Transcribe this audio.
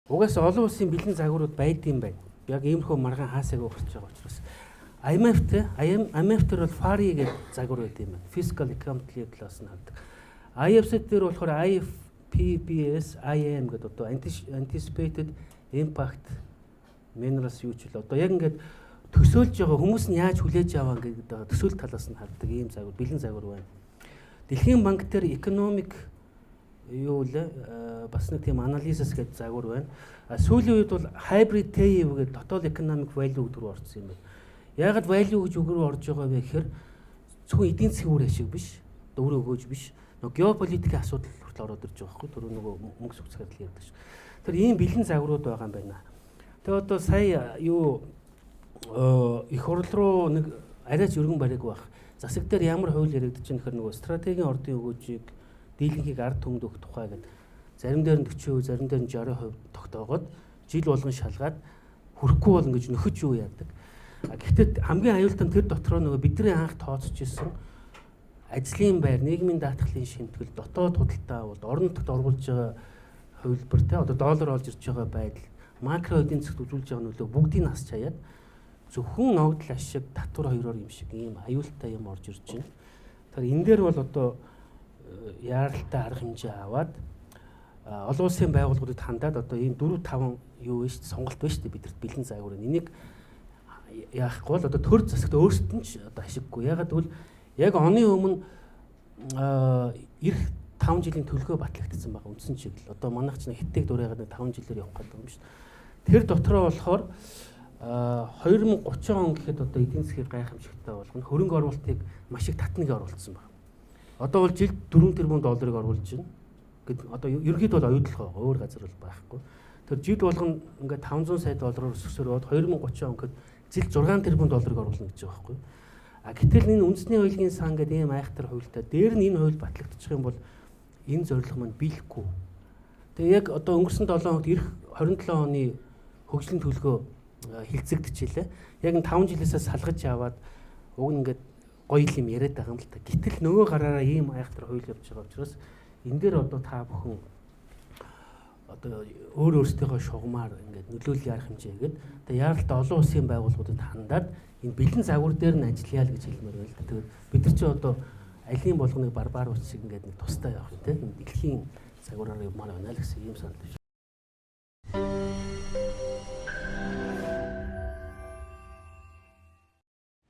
Угаасаа олон улсын бэлэн загварууд байдсан байна. Яг иймэрхүү маргаан хаасаагүй гарч байгаа учраас IMF-тэй IMF дээр бол FARI гэдэг загвар байт юм байна. Fiscal Accountability талаас нь хардаг. IFC дээр болохоор IFPBS IM гэдэг одоо Anticipated Impact Minerals юу ч үл одоо яг ингээд төсөөлж байгаа хүмүүс нь яаж хүлээж аваа гэдэг төсөөлт талаас нь хардаг ийм загвар, бэлэн загвар байна. Дэлхийн банк дээр economic юу лээ, бас нэг тийм analysis гэдэг загвар байна. А сүүлийн үед бол hybrid TEV гэдэг total economic value гэдэг рүү орсон юм байна. Яагаад value гэж үг рүү орж байгаа вэ гэхээр зөвхөн эдийн засгийн үр ашиг биш, одоо үр өгөөж биш. Нөгөө геополитикийн асуудал хүртэл ороод ирж байгаа байхгүй. Түрүү нөгөө мөнгө сүгцгээд л ярьдаг ш. Тэр ийм бэлэн загварууд байгаа юм байна. Тэгээ одоо сая юу их хурл руу нэг арайч өргөн бариаг байх. Засаг дээр ямар хууль яригдаж байгаа нөхөр нөгөө стратегийн ордын өгөөжийг дийлэнхийг ард түмэнд өгөх тухай гэдэг зарим дээр нь 40%, зарим дээр нь 60% тогтоогоод жил болгон шалгаад хүрэхгүй болно гэж нөхөж юу яадаг. А гэхдээ хамгийн аюултай нь тэр дотроо нөгөө бидний анх тооцож исэн ажлын байр, нийгмийн даатгалын шимтгэл, дотоод худалдаа авалт, орон нутагт оруулж байгаа хувилбар те одоо доллар олж ирж байгаа байдал, макро эдийн засагт үзүүлж байгаа нөлөө бүгдийг нас чаяад зөвхөн ногдол ашиг, татвар хоёроор юм шиг ийм аюултай юм орж ирж байна. Тэгэхээр энэ дээр бол одоо яаралтай арга хэмжээ аваад олон улсын байгууллагуудад хандаад одоо ийм 4 5 юу вэ шүү, сонголт байна шүү дээ, бидэрт бэлэн загвар. Энийг яахгүй бол одоо төр засагт өөрсдөд нь ч одоо ашиггүй. Ягаад гэвэл яг оны өмнө эх 5 жилийн төлгөө батлагдсан байгаа үндсэн чиглэл. Одоо манайх ч хиттэг дурайгаад нэг 5 жилээр явах гэдэг юм шүү. Тэр дотроо болохоор 2030 он гэхэд одоо эдийн засгийг гайхамшигтай болгоно. Хөрөнгө оруулалтыг маш их татныг оруулсан байна. Одоо бол жилд 4 тэрбум долларыг оруулж байна. Гэт одоо ерөнхийдөө бол оюутлогоо байгаа. Өөр газар бол байхгүй. Тэр жил болгоно ингээд 500 сая доллараар өсгсөөр бод 2030 он гэхэд жил 6 тэрбум долларыг оруулна гэж байгаа байхгүй. А гэтэл энэ үндэсний хоёулын сан гэдэг ийм айхтар хуультай дээр нь энэ хууль батлагдчих юм бол энэ зорилго маань биелэхгүй. Тэгээ яг одоо өнгөрсөн 7 хоногт эх 27 оны хөгжлийн төлгөө хилцэгдчихлээ. Яг энэ 5 жилээсээ салгаж аваад уг нь ингээд гоё юм яриад байгаа юм л та. Гэтэл нөгөө гараараа ийм айхтар хууль явж байгаа учраас энэ дээр одоо та бүхэн одоо өөр өөрсдийнхөө шугамаар ингээд нөлөөллийн арга хэмжээгээд тэгээ яаралтай олон улсын байгууллагуудад хандаад энэ бэлэн загвар дээр нь ажиллая л гэж хэлмээр байна л да. Тэгээд бид нар чи одоо алийн болгоныг барбар ус шиг ингээд нэг тустай явах юм те. Энэ дэлхийн загвараар явмаар байна л гэсэн ийм санал биш.